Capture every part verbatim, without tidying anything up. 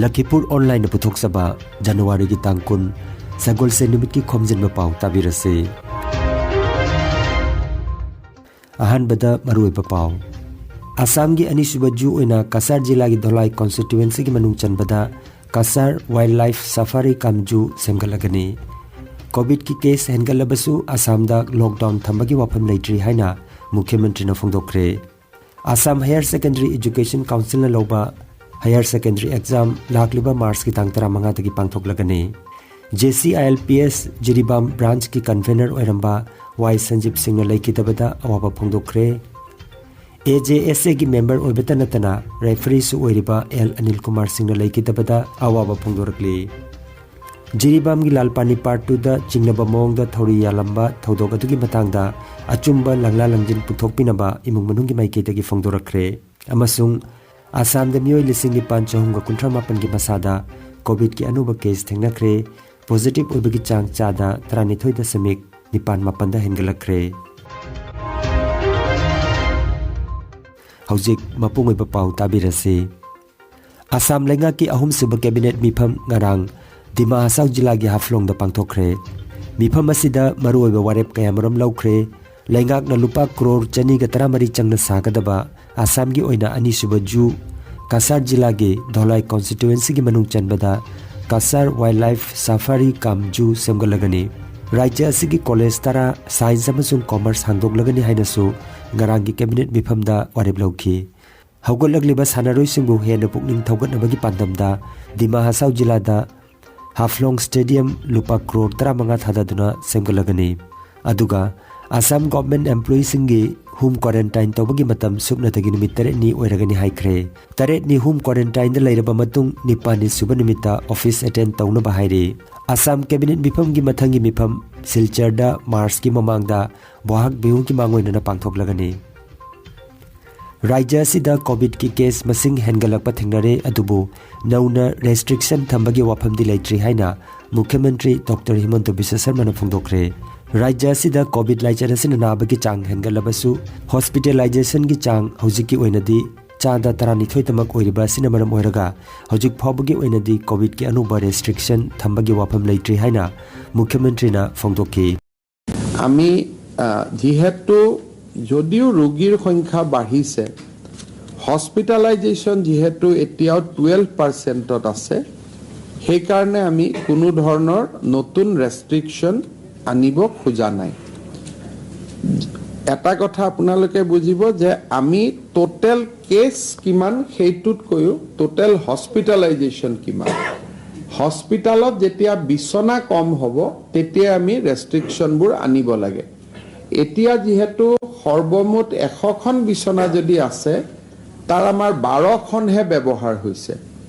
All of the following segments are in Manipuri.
ꯂꯈꯤꯄꯨꯔ ꯑꯣꯟꯂꯥꯏꯟꯅ ꯄꯨꯊꯣꯛꯆꯕ ꯖꯅꯋꯥꯔꯤꯒꯤ ꯇꯥꯡ ꯀꯨꯟ, ꯁꯒꯣꯜꯁꯦꯟ ꯅꯨꯃꯤꯠꯀꯤ ꯈꯣꯝꯖꯤꯟꯕ ꯄꯥꯎ ꯇꯥꯕꯤꯔꯁꯤ꯫ ꯑꯍꯥꯟꯕꯗ ꯃꯔꯨꯑꯣꯏꯕ ꯄꯥꯎ꯫ ꯑꯁꯥꯝꯒꯤ ꯑꯅꯤꯁꯨꯕ ꯖꯨ ꯑꯣꯏꯅ ꯀꯁꯥꯔ ꯖꯤꯂꯥꯒꯤ ꯙꯣꯂꯥꯏ ꯀꯣꯟꯁꯇꯤꯇ꯭ꯋꯦꯟꯁꯤꯒꯤ ꯃꯅꯨꯡ ꯆꯟꯕꯗ ꯀꯁꯥꯔ ꯋꯥꯏꯜꯗ ꯂꯥꯏꯐ ꯁꯐꯥꯔꯤ ꯀꯝ ꯖꯨ ꯁꯦꯝꯒꯠꯂꯒꯅꯤ꯫ ꯀꯣꯚꯤꯗꯀꯤ ꯀꯦꯁ ꯍꯦꯟꯒꯠꯂꯕꯁꯨ ꯑꯁꯥꯝꯗ ꯂꯣꯛꯗꯥꯎꯟ ꯊꯝꯕꯒꯤ ꯋꯥꯐꯝ ꯂꯩꯇ꯭ꯔꯤ ꯍꯥꯏꯅ ꯃꯨꯈ꯭ꯌꯃꯟꯇ꯭ꯔꯤꯅ ꯐꯣꯡꯗꯣꯛꯈ꯭ꯔꯦ꯫ ꯑꯁꯥꯝ ꯍꯥꯌꯔ ꯁꯦꯀꯦꯟꯗꯔꯤ ꯑꯦꯖꯨꯀꯦꯁꯟ ꯀꯥꯎꯟꯁꯤꯜꯅ ꯂꯧꯕ ꯍꯥꯌꯔ ꯁꯦꯀꯦꯟꯗꯔꯤ ꯑꯦꯛꯖꯥꯝ ꯂꯥꯛꯂꯤꯕ ꯃꯥꯔꯆꯀꯤ ꯇꯥꯡ ꯇꯔꯥꯃꯉꯥꯗꯒꯤ ꯄꯥꯡꯊꯣꯛꯂꯒꯅꯤ꯫ J C I L P S Jiribam ꯕ꯭ꯔꯥꯟꯆꯀꯤ ꯀꯟꯚꯦꯅꯔ ꯑꯣꯏꯔꯝꯕ ꯋꯥꯏ ꯁꯟꯖꯤꯞ ꯁꯤꯡꯅ ꯂꯩꯈꯤꯗꯕꯗ ꯑꯋꯥꯕ ꯐꯣꯡꯗꯣꯛꯈ꯭ꯔꯦ꯫ ꯑꯦ ꯖꯦ ꯑꯦꯁ ꯑꯦꯒꯤ ꯃꯦꯝꯕꯔ ꯑꯣꯏꯕꯇ ꯅꯠꯇꯅ ꯔꯦꯐꯔꯤꯁꯨ ꯑꯣꯏꯔꯤꯕ ꯑꯦꯜ ꯑꯅꯤꯜ ꯀꯨꯃꯥꯔ ꯁꯤꯡꯅ ꯂꯩꯈꯤꯗꯕꯗ ꯑꯋꯥꯕ ꯐꯣꯡꯗꯣꯔꯛꯂꯤ꯫ ꯖꯤꯔꯤꯕꯥꯝꯒꯤ ꯂꯥꯜꯄꯥꯅꯤ ꯄꯥꯔꯠ ꯇꯨꯗ ꯆꯤꯡꯅꯕ ꯃꯑꯣꯡꯗ ꯊꯧꯔꯤ ꯌꯥꯜꯂꯝꯕ ꯊꯧꯗꯣꯛ ꯑꯗꯨꯒꯤ ꯃꯇꯥꯡꯗ ꯑꯆꯨꯝꯕ ꯂꯥꯡꯂꯥ ꯂꯥꯡꯖꯤꯟ ꯄꯨꯊꯣꯛꯄꯤꯅꯕ ꯏꯃꯨꯡ ꯃꯅꯨꯡꯒꯤ ꯃꯥꯏꯀꯩꯗꯒꯤ ꯐꯣꯡꯗꯣꯔꯛꯈ꯭ꯔꯦ꯫ ꯑꯃꯁꯨꯡ ꯑꯁꯥꯝꯗ ꯃꯤꯑꯣꯏ ꯂꯤꯁꯤꯡ ꯅꯤꯄꯥꯟ ꯆꯍꯨꯝꯒ ꯀꯨꯟꯊ꯭ꯔꯥ ꯃꯥꯄꯟꯒꯤ ꯃꯁꯥꯗ ꯀꯣꯚꯤꯗꯀꯤ ꯑꯅꯧꯕ ꯀꯦꯁ ꯊꯦꯡꯅꯈ꯭ꯔꯦ꯫ ꯄꯣꯖꯤꯇꯤꯚ ꯑꯣꯏꯕꯒꯤ ꯆꯥꯡ ꯆꯥꯗ ꯇꯔꯥꯅꯤꯊꯣꯏ ꯗꯁꯃꯤꯛ ꯅꯤꯄꯥꯟ ꯃꯥꯄꯟꯗ ꯍꯦꯟꯒꯠꯂꯛꯈ꯭ꯔꯦ꯫ ꯍꯧꯖꯤꯛ ꯃꯄꯨꯡ ꯑꯣꯏꯕ ꯄꯥꯎ ꯇꯥꯕꯤꯔꯁꯤ꯫ ꯑꯁꯥꯝ ꯂꯩꯉꯥꯛꯀꯤ ꯑꯍꯨꯝꯁꯨꯕ ꯀꯦꯕꯤꯅꯦꯠ ꯃꯤꯐꯝ ꯉꯔꯥꯡ ꯗꯤꯃꯥ ꯍꯁꯥꯎ ꯖꯤꯂꯥꯒꯤ ꯍꯥꯐꯂꯣꯡꯗ ꯄꯥꯡꯊꯣꯛꯈ꯭ꯔꯦ꯫ ꯃꯤꯐꯝ ꯑꯁꯤꯗ ꯃꯔꯨꯑꯣꯏꯕ ꯋꯥꯔꯦꯞ ꯀꯌꯥꯃꯔꯨꯝ ꯂꯧꯈ꯭ꯔꯦ꯫ ꯂꯩꯉꯥꯛꯅ ꯂꯨꯄꯥ ꯀ꯭ꯔꯣꯔ ꯆꯅꯤꯒ ꯇꯔꯥꯃꯔꯤ ꯆꯪꯅ ꯁꯥꯒꯗꯕ ꯑꯁꯥꯝꯒꯤ ꯑꯣꯏꯅ ꯑꯅꯤꯁꯨꯕ ꯖꯨ, ꯀꯁꯥꯔ ꯖꯤꯂꯥꯒꯤ ꯙꯣꯂꯥꯏ ꯀꯣꯟꯁꯇꯤꯇ꯭ꯋꯦꯟꯁꯤꯒꯤ ꯃꯅꯨꯡ ꯆꯟꯕꯗ ꯀꯁꯥꯔ ꯋꯥꯏꯜꯗ ꯂꯥꯏꯐ ꯁꯐꯥꯔꯤ ꯀꯝ ꯖꯨ ꯁꯦꯝꯒꯠꯂꯒꯅꯤ꯫ ꯔꯥꯖ꯭ꯌ ꯑꯁꯤꯒꯤ ꯀꯣꯂꯦꯖ ꯇꯔꯥ ꯁꯥꯏꯟꯁ ꯑꯃꯁꯨꯡ ꯀꯣꯃꯔꯁ ꯍꯥꯡꯗꯣꯛꯂꯒꯅꯤ ꯍꯥꯏꯅꯁꯨ ꯉꯔꯥꯡꯒꯤ ꯀꯦꯕꯤꯅꯦꯠ ꯃꯤꯐꯝꯗ ꯋꯥꯔꯦꯞ ꯂꯧꯈꯤ꯫ ꯍꯧꯒꯠꯂꯛꯂꯤꯕ ꯁꯥꯟꯅꯔꯣꯏꯁꯤꯡꯕꯨ ꯍꯦꯟꯅ ꯄꯨꯛꯅꯤꯡ ꯊꯧꯒꯠꯅꯕꯒꯤ ꯄꯥꯟꯗꯝꯗ ꯗꯤꯃꯥ ꯍꯁꯥꯎ ꯖꯤꯂꯥꯗ ꯍꯥꯐꯂꯣꯡ ꯁ꯭ꯇꯦꯗꯤꯌꯝ ꯂꯨꯄꯥ ꯀ꯭ꯔꯣꯔ ꯇꯔꯥꯃꯉꯥ ꯊꯥꯗꯗꯨꯅ ꯁꯦꯝꯒꯠꯂꯒꯅꯤ꯫ ꯑꯗꯨꯒ ꯑꯁꯥꯝ ꯒꯣꯚꯔꯟꯃꯦꯟꯠ ꯑꯦꯝꯄ꯭ꯂꯣꯌꯤꯁꯤꯡꯒꯤ ꯍꯣꯝ ꯀ꯭ꯋꯥꯔꯦꯟꯇꯥꯏꯟ ꯇꯧꯕꯒꯤ ꯃꯇꯝ ꯁꯨꯞꯅꯇꯒꯤ ꯅꯨꯃꯤꯠ ꯇꯔꯦꯠꯅꯤ ꯑꯣꯏꯔꯒꯅꯤ ꯍꯥꯏꯈ꯭ꯔꯦ꯫ ꯇꯔꯦꯠꯅꯤ ꯍꯣꯝ ꯀ꯭ꯋꯥꯔꯦꯟꯇꯥꯏꯟꯗ ꯂꯩꯔꯕ ꯃꯇꯨꯡ ꯅꯤꯄꯥꯟꯅꯤ ꯁꯨꯕ ꯅꯨꯃꯤꯠꯇ ꯑꯣꯐꯤꯁ ꯑꯦꯇꯦꯟ ꯇꯧꯅꯕ ꯍꯥꯏꯔꯤ꯫ ꯑꯁꯥꯝ ꯀꯦꯕꯤꯅꯦꯠ ꯃꯤꯐꯝꯒꯤ ꯃꯊꯪꯒꯤ ꯃꯤꯐꯝ ꯁꯤꯜꯆꯔꯗ ꯃꯥꯔꯆꯀꯤ ꯃꯃꯥꯡꯗ ꯕꯣꯍꯥꯛ ꯕꯤꯍꯨꯒꯤ ꯃꯥꯡꯑꯣꯏꯅꯅ ꯄꯥꯡꯊꯣꯛꯂꯒꯅꯤ꯫ ꯔꯥꯖ꯭ꯌ ꯑꯁꯤꯗ ꯀꯣꯚꯤꯗꯀꯤ ꯀꯦꯁ ꯃꯁꯤꯡ ꯍꯦꯟꯒꯠꯂꯛꯄ ꯊꯦꯡꯅꯔꯦ, ꯑꯗꯨꯕꯨ ꯅꯧꯅ ꯔꯦꯁꯇ꯭ꯔꯤꯛꯁꯟ ꯊꯝꯕꯒꯤ ꯋꯥꯐꯝꯗꯤ ꯂꯩꯇ꯭ꯔꯤ ꯍꯥꯏꯅ ꯃꯨꯈ꯭ꯌꯃꯟꯇ꯭ꯔꯤ ꯗꯣꯛꯇꯔ ꯍꯤꯃꯟꯇ ꯕꯤꯁ꯭ꯋ ꯁꯔꯃꯅ ꯐꯣꯡꯗꯣꯛꯈ꯭ꯔꯦ꯫ ꯔꯥꯖ꯭ꯌ ꯑꯁꯤꯗ ꯀꯣꯚꯤꯗ ꯂꯥꯏꯆꯠ ꯑꯁꯤꯅ ꯅꯥꯕꯒꯤ ꯆꯥꯡ ꯍꯦꯟꯒꯠꯂꯕꯁꯨ, ꯍꯣꯁꯄꯤꯇꯦꯂꯥꯏꯖꯦꯁꯟꯒꯤ ꯆꯥꯡ ꯍꯧꯖꯤꯛꯀꯤ ꯑꯣꯏꯅꯗꯤ ꯆꯥꯗ ꯇꯔꯥꯅꯤꯊꯣꯏꯇꯃꯛ ꯑꯣꯏꯔꯤꯕ ꯑꯁꯤꯅ ꯃꯔꯝ ꯑꯣꯏꯔꯒ ꯍꯧꯖꯤꯛ ꯐꯥꯎꯕꯒꯤ ꯑꯣꯏꯅꯗꯤ ꯀꯣꯚꯤꯗꯀꯤ ꯑꯅꯧꯕ ꯔꯦꯁꯇ꯭ꯔꯤꯛꯁꯟ ꯊꯝꯕꯒꯤ ꯋꯥꯐꯝ ꯂꯩꯇ꯭ꯔꯤ ꯍꯥꯏꯅ ꯃꯨꯈ꯭ꯌꯃꯟꯇ꯭ꯔꯤꯅ ꯐꯣꯡꯗꯣꯛꯈꯤ꯫ আমি আহ, যিহেতু যদিও ৰোগীৰ সংখ্যা বাঢ়িছে, হস্পিটেলাইজেশ্যন যিহেতু এতিয়াও টুৱেলভ পাৰ্চেণ্টত আছে, সেইকাৰণে আমি কোনো ধৰণৰ নতুন ৰেষ্ট্ৰিকশ্যন আনিব খোজা নাই। এটা কথা আপোনালোকে বুজিব যে আমি টোটেল কেছ কিমান সেইটোতকৈও টোটেল হস্পিটেলাইজেশ্যন কিমান। হস্পিটেলত যেতিয়া বিচনা কম হ'ব, তেতিয়া আমি ৰেষ্ট্ৰিকশ্যনবোৰ আনিব লাগে। এতিয়া যিহেতু সৰ্বমুঠ এশখন বিচনা যদি আছে, তাৰ আমাৰ বাৰখনহে ব্যৱহাৰ হৈছে।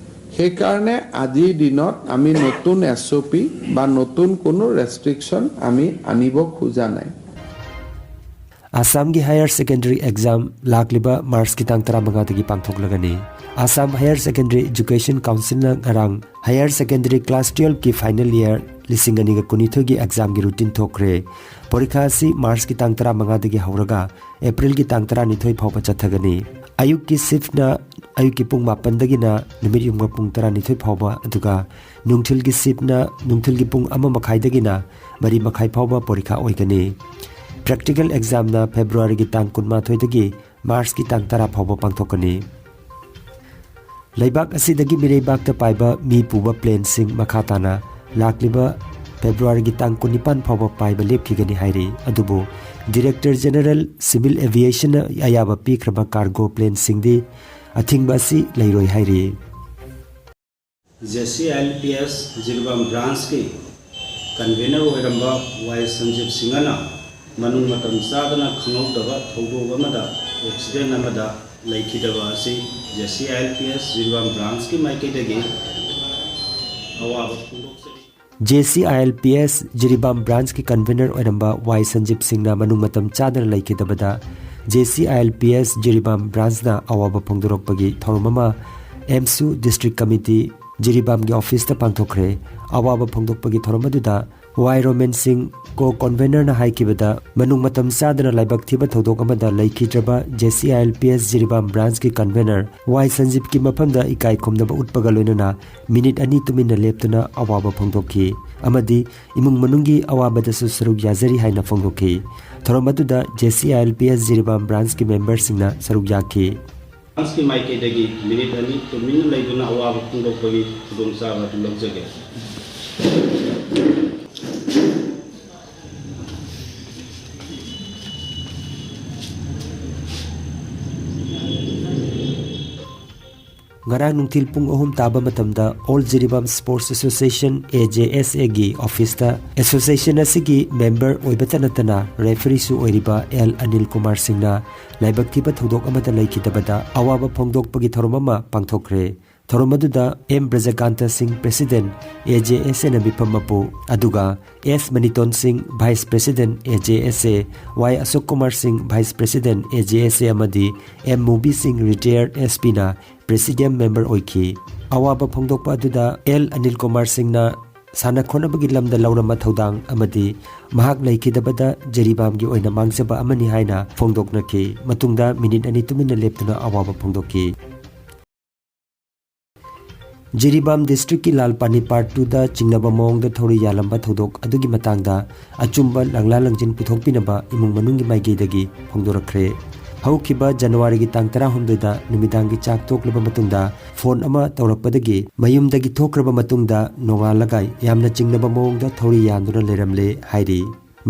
সেইকাৰণে আজিৰ দিনত আমি নতুন এছ অ' পি বা নতুন কোনো ৰেষ্ট্ৰিকশ্যন আমি আনিব খোজা নাই। ꯑꯁꯥꯝꯒꯤ ꯍꯥꯌꯔ ꯁꯦꯀꯦꯟꯗꯔꯤ ꯑꯦꯛꯖꯥꯝ ꯂꯥꯛꯂꯤꯕ ꯃꯥꯔꯆꯀꯤ ꯇꯥꯡ ꯇꯔꯥꯃꯉꯥꯗꯒꯤ ꯄꯥꯡꯊꯣꯛꯂꯒꯅꯤ꯫ ꯑꯁꯥꯝ ꯍꯥꯌꯔ ꯁꯦꯀꯦꯟꯗꯔꯤ ꯏꯖꯨꯀꯦꯁꯟ ꯀꯥꯎꯟꯁꯤꯜꯅ ꯉꯔꯥꯡ ꯍꯥꯌꯔ ꯁꯦꯀꯦꯟꯗꯔꯤ ꯀ꯭ꯂꯥꯁ ꯇꯨꯌꯦꯜꯐꯀꯤ ꯐꯥꯏꯅꯦꯜ ꯏꯌꯥꯔ ꯂꯤꯁꯤꯡ ꯑꯅꯤꯒ ꯀꯨꯟꯅꯤꯊꯣꯏꯒꯤ ꯑꯦꯛꯖꯥꯝꯒꯤ ꯔꯨꯇꯤꯟ ꯊꯣꯛꯈ꯭ꯔꯦ꯫ ꯄꯔꯤꯈꯥ ꯑꯁꯤ ꯃꯥꯔꯆꯀꯤ ꯇꯥꯡ ꯇꯔꯥꯃꯉꯥꯗꯒꯤ ꯍꯧꯔꯒ ꯑꯦꯄ꯭ꯔꯤꯜꯒꯤ ꯇꯥꯡ ꯇꯔꯥꯅꯤꯊꯣꯏ ꯐꯥꯎꯕ ꯆꯠꯊꯒꯅꯤ꯫ ꯑꯌꯨꯛꯀꯤ ꯁꯤꯐꯅ ꯑꯌꯨꯛꯀꯤ ꯄꯨꯡ ꯃꯥꯄꯟꯗꯒꯤꯅ ꯅꯨꯃꯤꯠ ꯌꯨꯡꯕ ꯄꯨꯡ ꯇꯔꯥꯅꯤꯊꯣꯏ ꯐꯥꯎꯕ, ꯑꯗꯨꯒ ꯅꯨꯡꯊꯤꯜꯒꯤ ꯁꯤꯐꯅ ꯅꯨꯡꯊꯤꯜꯒꯤ ꯄꯨꯡ ꯑꯃ ꯃꯈꯥꯏꯗꯒꯤꯅ ꯃꯔꯤ ꯃꯈꯥꯏ ꯐꯥꯎꯕ ꯄꯔꯤꯈꯥ ꯑꯣꯏꯒꯅꯤ꯫ ꯄ꯭ꯔꯦꯛꯇꯤꯀꯦꯜ ꯑꯦꯛꯖꯥꯝꯅ ꯐꯦꯕ꯭ꯔꯨꯋꯥꯔꯤꯒꯤ ꯇꯥꯡ ꯀꯨꯟꯃꯥꯊꯣꯏꯗꯒꯤ ꯃꯥꯔꯆꯀꯤ ꯇꯥꯡ ꯇꯔꯥ ꯐꯥꯎꯕ ꯄꯥꯡꯊꯣꯛꯀꯅꯤ꯫ ꯂꯩꯕꯥꯛ ꯑꯁꯤꯗꯒꯤ ꯃꯤꯔꯩꯕꯥꯛꯇ ꯄꯥꯏꯕ ꯃꯤ ꯄꯨꯕ ꯄ꯭ꯂꯦꯟꯁꯤꯡ ꯃꯈꯥ ꯇꯥꯅ ꯂꯥꯛꯂꯤꯕ ꯐꯦꯕ꯭ꯔꯨꯋꯥꯔꯤꯒꯤ ꯇꯥꯡ ꯀꯨꯟꯅꯤꯄꯥꯟ ꯐꯥꯎꯕ ꯄꯥꯏꯕ ꯂꯦꯞꯈꯤꯒꯅꯤ ꯍꯥꯏꯔꯤ꯫ ꯑꯗꯨꯕꯨ ꯗꯤꯔꯦꯛꯇꯔ ꯖꯦꯅꯔꯦꯜ ꯁꯤꯚꯤꯜ ꯑꯦꯚꯤꯌꯦꯁꯟꯅ ꯑꯌꯥꯕ ꯄꯤꯈ꯭ꯔꯕ ꯀꯥꯔꯒꯣ ꯄ꯭ꯂꯦꯟꯁꯤꯡꯗꯤ ꯑꯊꯤꯡꯕ ꯑꯁꯤ ꯂꯩꯔꯣꯏ ꯍꯥꯏꯔꯤ꯫ J C I L P S Jiribam ꯕ꯭ꯔꯥꯟꯁꯀꯤ ꯀꯟꯚꯦꯅꯔ ꯑꯣꯏꯔꯝꯕ ꯋꯥꯏ ꯁꯟꯖꯤꯕ ꯁꯤꯡꯍꯅ ꯃꯅꯨꯡ ꯃꯇꯝ ꯆꯥꯗꯅ ꯈꯪꯍꯧꯗꯕ ꯊꯧꯗꯣꯛ ꯑꯃꯗ, ꯑꯦꯛꯁꯤꯗꯦꯟ ꯑꯃꯗ ꯂꯩꯈꯤꯗꯕ ꯑꯁꯤ J C I L P S Jiribam ꯕ꯭ꯔꯥꯟꯁꯀꯤ ꯃꯥꯏꯀꯩꯗꯒꯤ ꯑꯋꯥꯕ ꯐꯣꯡꯗꯣꯛꯆꯔꯤ꯫ J C I L P S Jiribam ꯕ꯭ꯔꯥꯟꯁꯀꯤ ꯀꯟꯚꯦꯅꯔ ꯑꯣꯏꯔꯝꯕ ꯋꯥꯏ ꯁꯟꯖꯤꯕ ꯁꯤꯡꯅ ꯃꯅꯨꯡ ꯃꯇꯝ ꯆꯥꯗꯅ ꯂꯩꯈꯤꯗꯕꯗ J C I L P S Jiribam ꯕ꯭ꯔꯥꯟꯁꯅ ꯑꯋꯥꯕ ꯐꯣꯡꯗꯣꯔꯛꯄꯒꯤ ꯊꯧꯔꯝ ꯑꯃ ꯑꯦꯝꯁꯨ ꯗꯤꯁꯇ꯭ꯔꯤꯛ ꯀꯃꯤꯇꯤ ꯖꯤꯔꯤꯕꯥꯝꯒꯤ ꯑꯣꯐꯤꯁꯇ ꯄꯥꯡꯊꯣꯛꯈ꯭ꯔꯦ꯫ ꯑꯋꯥꯕ ꯐꯣꯡꯗꯣꯛꯄꯒꯤ ꯊꯧꯔꯝ ꯑꯗꯨꯗ ꯋꯥꯏ ꯔꯣꯃꯦꯟ ꯁꯤꯡ, ꯀꯣ ꯀꯟꯚꯦꯅꯔꯅ ꯍꯥꯏꯈꯤꯕꯗ, ꯃꯅꯨꯡ ꯃꯇꯝ ꯆꯥꯗꯅ ꯂꯥꯏꯕꯛ ꯊꯤꯕ ꯊꯧꯗꯣꯛ ꯑꯃꯗ ꯂꯩꯈꯤꯗ꯭ꯔꯕ J C I L P S Jiribam ꯕ꯭ꯔꯥꯟꯁꯀꯤ ꯀꯟꯚꯦꯅꯔ ꯋꯥꯏ ꯁꯟꯖꯤꯞꯀꯤ ꯃꯐꯝꯗ ꯏꯀꯥꯏ ꯈꯨꯝꯅꯕ ꯎꯠꯄꯒ ꯂꯣꯏꯅꯅ ꯃꯤꯅꯤꯠ ꯑꯅꯤ ꯇꯨꯃꯤꯟꯅ ꯂꯦꯞꯇꯨꯅ ꯑꯋꯥꯕ ꯐꯣꯡꯗꯣꯛꯈꯤ ꯑꯃꯗꯤ ꯏꯃꯨꯡ ꯃꯅꯨꯡꯒꯤ ꯑꯋꯥꯕꯗꯁꯨ ꯁꯔꯨꯛ ꯌꯥꯖꯔꯤ ꯍꯥꯏꯅ ꯐꯣꯡꯗꯣꯛꯈꯤ꯫ ꯊꯧꯔꯝ ꯑꯗꯨꯗ J C I L P S Jiribam ꯕ꯭ꯔꯥꯟꯁꯀꯤ ꯃꯦꯝꯕꯔꯁꯤꯡꯅ ꯁꯔꯨꯛ ꯌꯥꯈꯤ꯫ ꯐ꯭ꯔꯥꯟꯁꯀꯤ ꯃꯥꯏꯀꯩꯗꯒꯤ ꯃꯤꯅꯤꯠ ꯑꯅꯤ ꯇꯨꯃꯤꯟꯅ ꯂꯩꯗꯨꯅ ꯑꯋꯥꯕ ꯐꯣꯡꯗꯣꯛꯄꯒꯤ ꯈꯨꯗꯣꯡꯆꯥꯕ ꯑꯗꯨ ꯂꯧꯖꯒꯦ꯫ ꯉꯔꯥꯡ ꯅꯨꯡꯊꯤꯜ ꯄꯨꯡ ꯑꯍꯨꯝ ꯇꯥꯕ ꯃꯇꯝꯗ All Jiribam Sports Association, A J S A, ꯒꯤ ꯑꯣꯐꯤꯁꯇ ꯑꯦꯁꯣꯁꯤꯌꯦꯁꯟ ꯑꯁꯤꯒꯤ ꯃꯦꯝꯕꯔ ꯑꯣꯏꯕꯇ ꯅꯠꯇꯅ ꯔꯦꯐꯔꯤꯁꯨ ꯑꯣꯏꯔꯤꯕ ꯑꯦꯜ ꯑꯅꯤꯜ ꯀꯨꯃꯥꯔ ꯁꯤꯡꯅ ꯂꯥꯏꯕꯛ ꯊꯤꯕ ꯊꯧꯗꯣꯛ ꯑꯃꯗ ꯂꯩꯈꯤꯗꯕꯗ ꯑꯋꯥꯕ ꯐꯣꯡꯗꯣꯛꯄꯒꯤ ꯊꯧꯔꯝ ꯑꯃ ꯄꯥꯡꯊꯣꯛꯈ꯭ꯔꯦ꯫ ꯊꯧꯔꯝ ꯑꯗꯨꯗ ꯑꯦꯝ ꯕ꯭ꯔꯖꯀꯥꯟꯇ ꯁꯤꯡ, president, A J S A ꯅ ꯃꯤꯐꯝ ꯃꯄꯨ, ꯑꯗꯨꯒ ꯑꯦꯁ ꯃꯅꯤꯇꯣꯟ ꯁꯤꯡ, vice president, A J S A, ꯋꯥꯏ ꯑꯁꯣꯛ ꯀꯨꯃꯥꯔ ꯁꯤꯡ, vice president, A J S A, ꯑꯃꯗꯤ ꯑꯦꯝ ꯃꯨꯕꯤ ꯁꯤꯡ, ꯔꯤꯇꯥꯌꯔ S P ꯅ ꯄ꯭ꯔꯦꯁꯤꯗꯤꯌꯝ ꯃꯦꯝꯕꯔ ꯑꯣꯏꯈꯤ꯫ ꯑꯋꯥꯕ ꯐꯣꯡꯗꯣꯛꯄ ꯑꯗꯨꯗ ꯑꯦꯜ ꯑꯅꯤꯜ ꯀꯨꯃꯥꯔ ꯁꯤꯡꯅ ꯁꯥꯟꯅ ꯈꯣꯠꯅꯕꯒꯤ ꯂꯝꯗ ꯂꯧꯔꯝꯕ ꯊꯧꯗꯥꯡ ꯑꯃꯗꯤ ꯃꯍꯥꯛ ꯂꯩꯈꯤꯗꯕꯗ ꯖꯤꯔꯤꯕꯥꯝꯒꯤ ꯑꯣꯏꯅ ꯃꯥꯡꯖꯕ ꯑꯃꯅꯤ ꯍꯥꯏꯅ ꯐꯣꯡꯗꯣꯛꯅꯈꯤ꯫ ꯃꯇꯨꯡꯗ ꯃꯤꯅꯤꯠ ꯑꯅꯤ ꯇꯨꯃꯤꯟꯅ ꯂꯦꯞꯇꯨꯅ ꯑꯋꯥꯕ ꯐꯣꯡꯗꯣꯛꯈꯤ꯫ ꯖꯤꯔꯤꯕꯥꯝ ꯗꯤꯁꯇ꯭ꯔꯤꯛꯀꯤ ꯂꯥꯜ ꯄꯥꯅꯤ ꯄꯥꯔꯠ ꯇꯨꯗ ꯆꯤꯡꯅꯕ ꯃꯑꯣꯡꯗ ꯊꯧꯔꯤ ꯌꯥꯜꯂꯝꯕ ꯊꯧꯗꯣꯛ ꯑꯗꯨꯒꯤ ꯃꯇꯥꯡꯗ ꯑꯆꯨꯝꯕ ꯂꯪꯂꯥ ꯂꯪꯖꯤꯟ ꯄꯨꯊꯣꯛꯄꯤꯅꯕ ꯏꯃꯨꯡ ꯃꯅꯨꯡꯒꯤ ꯃꯥꯏꯀꯩꯗꯒꯤ ꯐꯣꯡꯗꯣꯔꯛꯈ꯭ꯔꯦ꯫ ꯍꯧꯈꯤꯕ ꯖꯅꯋꯥꯔꯤꯒꯤ ꯇꯥꯡ ꯇꯔꯥꯍꯨꯝꯗꯣꯏꯗ ꯅꯨꯃꯤꯗꯥꯡꯒꯤ ꯆꯥꯛ ꯇꯣꯛꯂꯕ ꯃꯇꯨꯡꯗ ꯐꯣꯟ ꯑꯃ ꯇꯧꯔꯛꯄꯗꯒꯤ ꯃꯌꯨꯝꯗꯒꯤ ꯊꯣꯛꯈ꯭ꯔꯕ ꯃꯇꯨꯡꯗ ꯅꯣꯡꯉꯥꯜꯂꯒ ꯌꯥꯝꯅ ꯆꯤꯡꯅꯕ ꯃꯑꯣꯡꯗ ꯊꯧꯔꯤ ꯌꯥꯟꯗꯨꯅ ꯂꯩꯔꯝꯂꯦ ꯍꯥꯏꯔꯤ꯫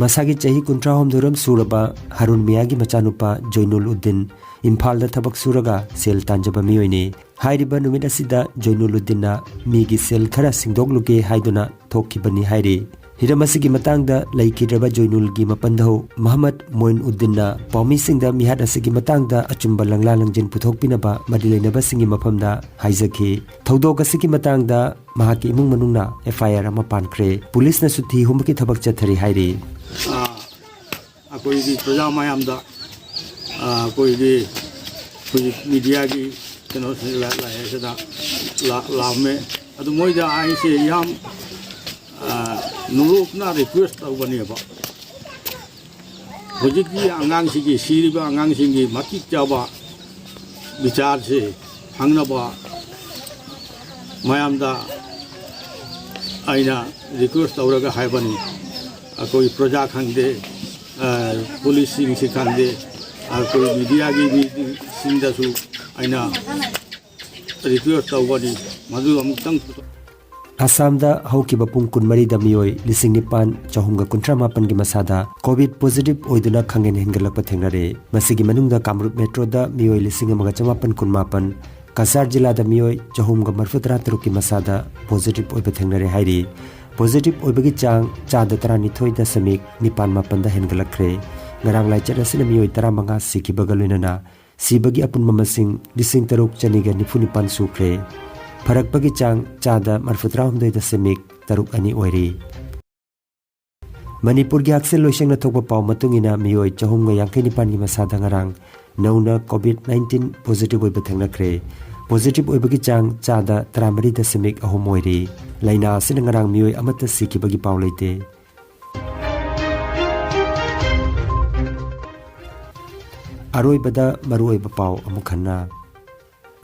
ꯃꯁꯥꯒꯤ ꯆꯍꯤ ꯀꯨꯟꯊ꯭ꯔꯥꯍꯨꯝꯗꯣꯏꯔꯣꯝ ꯁꯨꯔꯕ ꯍꯥꯔꯨꯟ ꯃꯤꯌꯥꯒꯤ ꯃꯆꯥꯅꯨꯄꯥ ꯖꯣꯏꯅꯨꯜ ꯎꯗꯤꯟ ꯏꯝꯐꯥꯜꯗ ꯊꯕꯛ ꯁꯨꯔꯒ ꯁꯦꯜ ꯇꯥꯟꯖꯕ ꯃꯤꯑꯣꯏꯅꯤ꯫ ꯍꯥꯏꯔꯤꯕ ꯅꯨꯃꯤꯠ ꯑꯁꯤꯗ ꯖꯣꯏꯅꯨꯜ ꯎꯗꯤꯟꯅ ꯃꯤꯒꯤ ꯁꯦꯜ ꯈꯔ ꯁꯤꯡꯗꯣꯛꯂꯨꯒꯦ ꯍꯥꯏꯗꯨꯅ ꯊꯣꯛꯈꯤꯕꯅꯤ ꯍꯥꯏꯔꯤ꯫ ꯍꯤꯔꯝ ꯑꯁꯤꯒꯤ ꯃꯇꯥꯡꯗ ꯂꯩꯈꯤꯗ꯭ꯔꯕ ꯖꯣꯏꯅꯨꯜꯒꯤ ꯃꯄꯟꯗꯧ ꯃꯍꯝꯃꯗ ꯃꯣꯏꯟ ꯎꯗꯤꯟꯅ ꯄꯥꯎꯃꯤꯁꯤꯡꯗ ꯃꯤꯍꯥꯠ ꯑꯁꯤꯒꯤ ꯃꯇꯥꯡꯗ ꯑꯆꯨꯝꯕ ꯂꯪꯂꯥ ꯂꯪꯖꯤꯟ ꯄꯨꯊꯣꯛꯄꯤꯅꯕ ꯃꯔꯤ ꯂꯩꯅꯕꯁꯤꯡꯒꯤ ꯃꯐꯝꯗ ꯍꯥꯏꯖꯈꯤ꯫ ꯊꯧꯗꯣꯛ ꯑꯁꯤꯒꯤ ꯃꯇꯥꯡꯗ ꯃꯍꯥꯛꯀꯤ ꯏꯃꯨꯡ ꯃꯅꯨꯡꯅ F I R ꯑꯃ ꯄꯥꯟꯈ꯭ꯔꯦ꯫ ꯄꯨꯂꯤꯁꯅꯁꯨ ꯊꯤ ꯍꯨꯝꯕꯒꯤ ꯊꯕꯛ ꯆꯠꯊꯔꯤ ꯍꯥꯏꯔꯤ꯫ ꯑꯥ, ꯑꯩꯈꯣꯏꯒꯤ ꯄ꯭ꯔꯖꯥ ꯃꯌꯥꯝꯗ, ꯑꯥ, ꯑꯩꯈꯣꯏꯒꯤ, ꯑꯩꯈꯣꯏꯒꯤ ꯃꯤꯗꯤꯌꯥꯒꯤ ꯀꯩꯅꯣꯁꯤ ꯂꯥ-, ꯂꯥꯛꯑꯦ ꯁꯤꯗ ꯂꯥ-, ꯂꯥꯛꯑꯝꯃꯦ꯫ ꯑꯗꯨ ꯃꯣꯏꯗ ꯑꯩꯁꯦ ꯌꯥꯝ, ꯑꯥ, ꯅꯣꯂꯨꯛꯅ ꯔꯤꯀ꯭ꯋꯦꯁ ꯇꯧꯕꯅꯦꯕ, ꯍꯧꯖꯤꯛꯀꯤ ꯑꯉꯥꯡꯁꯤꯒꯤ, ꯁꯤꯔꯤꯕ ꯑꯉꯥꯡꯁꯤꯡꯒꯤ ꯃꯇꯤꯛ ꯆꯥꯕ ꯕꯤꯆꯥꯔꯁꯦ ꯐꯪꯅꯕ ꯃꯌꯥꯝꯗ ꯑꯩꯅ ꯔꯤꯀ꯭ꯋꯦꯁ ꯇꯧꯔꯒ ꯍꯥꯏꯕꯅꯤ꯫ ꯑꯩꯈꯣꯏ ꯄ꯭ꯔꯖꯥ ꯈꯪꯗꯦ, ꯑ, ꯄꯨꯂꯤꯁꯁꯤꯡꯁꯤ ꯈꯪꯗꯦ, ꯑꯩꯈꯣꯏ ꯃꯤꯗꯤꯌꯥꯒꯤ ꯃꯤꯁꯤꯡꯗꯁꯨ ꯑꯩꯅ ꯔꯤꯀ꯭ꯋꯦꯁ ꯇꯧꯕꯅꯤ, ꯃꯗꯨ ꯑꯃꯨꯛꯇꯪ꯫ ꯑꯁꯥꯝꯗ ꯍꯧꯈꯤꯕ ꯄꯨꯡ ꯀꯨꯟꯃꯔꯤꯗ ꯃꯤꯑꯣꯏ ꯂꯤꯁꯤꯡ ꯅꯤꯄꯥꯟ ꯆꯍꯨꯝꯒ ꯀꯨꯟꯊ꯭ꯔꯥ ꯃꯥꯄꯟꯒꯤ ꯃꯁꯥꯗ ꯀꯣꯚꯤꯗ ꯄꯣꯖꯤꯇꯤꯚ ꯑꯣꯏꯗꯨꯅ ꯈꯪꯍꯦꯟ ꯍꯦꯟꯒꯠꯂꯛꯄ ꯊꯦꯡꯅꯔꯦ꯫ ꯃꯁꯤꯒꯤ ꯃꯅꯨꯡꯗ ꯀꯥꯃꯔꯨꯞ ꯃꯦꯇ꯭ꯔꯣꯗ ꯃꯤꯑꯣꯏ ꯂꯤꯁꯤꯡ ꯑꯃꯒ ꯆꯃꯥꯄꯟ ꯀꯨꯟꯃꯥꯄꯟ, ꯀꯁꯥꯔ ꯖꯤꯂꯥꯗ ꯃꯤꯑꯣꯏ ꯆꯍꯨꯝꯒ ꯃꯔꯤꯐꯨꯇꯔꯥ ꯇꯔꯨꯛꯀꯤ ꯃꯁꯥꯗ ꯄꯣꯖꯤꯇꯤꯚ ꯑꯣꯏꯕ ꯊꯦꯡꯅꯔꯦ ꯍꯥꯏꯔꯤ꯫ ꯄꯣꯖꯤꯇꯤꯚ ꯑꯣꯏꯕꯒꯤ ꯆꯥꯡ ꯆꯥꯗ ꯇꯔꯥꯅꯤꯊꯣꯏ ꯗꯁꯃꯤꯛ ꯅꯤꯄꯥꯟ ꯃꯥꯄꯟꯗ ꯍꯦꯟꯒꯠꯂꯛꯈ꯭ꯔꯦ꯫ ꯉꯔꯥꯡ ꯂꯥꯏꯆꯠ ꯑꯁꯤꯅ ꯃꯤꯑꯣꯏ ꯇꯔꯥꯃꯉꯥ ꯁꯤꯈꯤꯕꯒ ꯂꯣꯏꯅꯅ ꯁꯤꯕꯒꯤ ꯑꯄꯨꯟꯕ ꯃꯁꯤꯡ ꯂꯤꯁꯤꯡ ꯇꯔꯨꯛ ꯆꯅꯤꯒ ꯅꯤꯐꯨ ꯅꯤꯄꯥꯟ ꯁꯨꯈ꯭ꯔꯦ꯫ ꯐꯔꯛꯄꯒꯤ ꯆꯥꯡ ꯆꯥꯗ ꯃꯔꯤꯐꯨꯇꯔꯥꯍꯨꯝꯗꯣꯏ ꯗꯁꯃꯤꯛ ꯇꯔꯨꯛ ꯑꯅꯤ ꯑꯣꯏꯔꯤ꯫ ꯃꯅꯤꯄꯨꯔꯒꯤ ꯍꯛꯁꯦꯜ ꯂꯣꯏꯁꯪꯅ ꯊꯣꯛꯄ ꯄꯥꯎ ꯃꯇꯨꯡ ꯏꯟꯅ ꯃꯤꯑꯣꯏ ꯆꯍꯨꯝꯒ ꯌꯥꯡꯈꯩ ꯅꯤꯄꯥꯟꯒꯤ ꯃꯁꯥꯗ ꯉꯔꯥꯡ ꯅꯧꯅ ꯀꯣꯚꯤꯗ ꯅꯥꯏꯟꯇꯤꯟ ꯄꯣꯖꯤꯇꯤꯚ ꯑꯣꯏꯕ ꯊꯦꯡꯅꯈ꯭ꯔꯦ꯫ ꯄꯣꯖꯤꯇꯤꯚ ꯑꯣꯏꯕꯒꯤ ꯆꯥꯡ ꯆꯥꯗ ꯇꯔꯥꯃꯔꯤ ꯗꯁꯃꯤꯛ ꯑꯍꯨꯝ ꯑꯣꯏꯔꯤ꯫ ꯂꯥꯏꯅꯥ ꯑꯁꯤꯅ ꯉꯔꯥꯡ ꯃꯤꯑꯣꯏ ꯑꯃꯠꯇ ꯁꯤꯈꯤꯕꯒꯤ ꯄꯥꯎ ꯂꯩꯇꯦ꯫ ꯑꯔꯣꯏꯕꯗ ꯃꯔꯨꯑꯣꯏꯕ ꯄꯥꯎ ꯑꯃꯨꯛ ꯍꯟꯅ꯫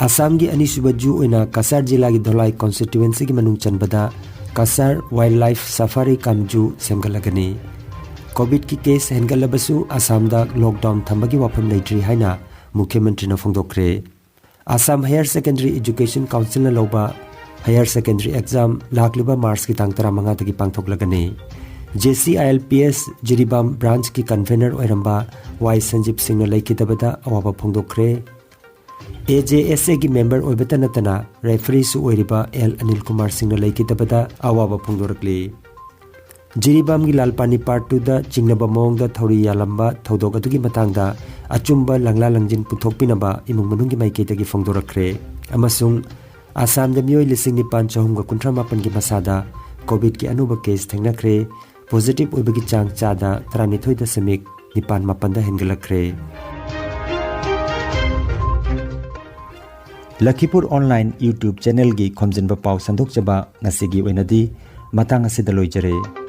ꯑꯁꯥꯝꯒꯤ ꯑꯅꯤꯁꯨꯕ ꯖꯨ ꯑꯣꯏꯅ ꯀꯁꯥꯔ ꯖꯤꯂꯥꯒꯤ ꯙꯣꯂꯥꯏ ꯀꯣꯟꯁꯇꯤꯇ꯭ꯋꯦꯟꯁꯤꯒꯤ ꯃꯅꯨꯡ ꯆꯟꯕꯗ ꯀꯁꯥꯔ ꯋꯥꯏꯜꯗ ꯂꯥꯏꯐ ꯁꯐꯥꯔꯤ ꯀꯝ ꯖꯨ ꯁꯦꯝꯒꯠꯂꯒꯅꯤ꯫ ꯀꯣꯚꯤꯗꯀꯤ ꯀꯦꯁ ꯍꯦꯟꯒꯠꯂꯕꯁꯨ ꯑꯁꯥꯝꯗ ꯂꯣꯛꯗꯥꯎꯟ ꯊꯝꯕꯒꯤ ꯋꯥꯐꯝ ꯂꯩꯇ꯭ꯔꯤ ꯍꯥꯏꯅ ꯃꯨꯈ꯭ꯌ ꯃꯟꯇ꯭ꯔꯤꯅ ꯐꯣꯡꯗꯣꯛꯈ꯭ꯔꯦ꯫ ꯑꯁꯥꯝ ꯍꯥꯌꯔ ꯁꯦꯀꯦꯟꯗꯔꯤ ꯏꯖꯨꯀꯦꯁꯟ ꯀꯥꯎꯟꯁꯤꯜꯅ ꯂꯧꯕ ꯍꯥꯌꯔ ꯁꯦꯀꯦꯟꯗꯔꯤ ꯑꯦꯛꯖꯥꯝ ꯂꯥꯛꯂꯤꯕ ꯃꯥꯔꯆꯀꯤ ꯇꯥꯡ ꯇꯔꯥꯃꯉꯥꯗꯒꯤ ꯄꯥꯡꯊꯣꯛꯂꯒꯅꯤ꯫ J C I L P S Jiribam ꯕ꯭ꯔꯥꯟꯆꯀꯤ ꯀꯟꯚꯦꯅꯔ ꯑꯣꯏꯔꯝꯕ ꯋꯥꯏ ꯁꯟꯖꯤꯞ ꯁꯤꯡꯅ ꯂꯩꯈꯤꯗꯕꯗ ꯑꯋꯥꯕ ꯐꯣꯡꯗꯣꯛꯈ꯭ꯔꯦ꯫ ꯑꯦ ꯖꯦ ꯑꯦꯁ ꯑꯦꯒꯤ ꯃꯦꯝꯕꯔ ꯑꯣꯏꯕꯇ ꯅꯠꯇꯅ ꯔꯦꯐꯔꯤꯁꯨ ꯑꯣꯏꯔꯤꯕ ꯑꯦꯜ ꯑꯅꯤꯜ ꯀꯨꯃꯥꯔ ꯁꯤꯡꯅ ꯂꯩꯈꯤꯗꯕꯗ ꯑꯋꯥꯕ ꯐꯣꯡꯗꯣꯔꯛꯂꯤ꯫ ꯖꯤꯔꯤꯕꯥꯝꯒꯤ ꯂꯥꯜꯄꯥꯅꯤ ꯄꯥꯔꯠ ꯇꯨꯗ ꯆꯤꯡꯅꯕ ꯃꯑꯣꯡꯗ ꯊꯧꯔꯤ ꯌꯥꯜꯂꯝꯕ ꯊꯧꯗꯣꯛ ꯑꯗꯨꯒꯤ ꯃꯇꯥꯡꯗ ꯑꯆꯨꯝꯕ ꯂꯪꯂꯥ ꯂꯪꯖꯤꯟ ꯄꯨꯊꯣꯛꯄꯤꯅꯕ ꯏꯃꯨꯡ ꯃꯅꯨꯡꯒꯤ ꯃꯥꯏꯀꯩꯗꯒꯤ ꯐꯣꯡꯗꯣꯔꯛꯈ꯭ꯔꯦ ꯑꯃꯁꯨꯡ ꯑꯁꯥꯝꯗ ꯃꯤꯑꯣꯏ ꯂꯤꯁꯤꯡ ꯅꯤꯄꯥꯟ ꯆꯍꯨꯝꯒ ꯀꯨꯟꯊ꯭ꯔꯥ ꯃꯥꯄꯟꯒꯤ ꯃꯁꯥꯗ ꯀꯣꯚꯤꯗꯀꯤ ꯑꯅꯧꯕ ꯀꯦꯁ ꯊꯦꯡꯅꯈ꯭ꯔꯦ꯫ ꯄꯣꯖꯤꯇꯤꯚ ꯑꯣꯏꯕꯒꯤ ꯆꯥꯡ ꯆꯥꯗ ꯇꯔꯥꯅꯤꯊꯣꯏ ꯗꯁꯃꯤꯛ ꯅꯤꯄꯥꯟ ꯃꯥꯄꯟꯗ ꯍꯦꯟꯒꯠꯂꯛꯈ꯭ꯔꯦ꯫ ꯂꯈꯤꯄꯨꯔ ꯑꯣꯟꯂꯥꯏꯟ YouTube ꯆꯦꯅꯦꯜꯒꯤ ꯈꯣꯝꯖꯤꯟꯕ ꯄꯥꯎ ꯁꯟꯗꯣꯛꯆꯕ ꯉꯁꯤꯒꯤ ꯑꯣꯏꯅꯗꯤ ꯃꯇꯥꯡ ꯑꯁꯤꯗ ꯂꯣꯏꯖꯔꯦ꯫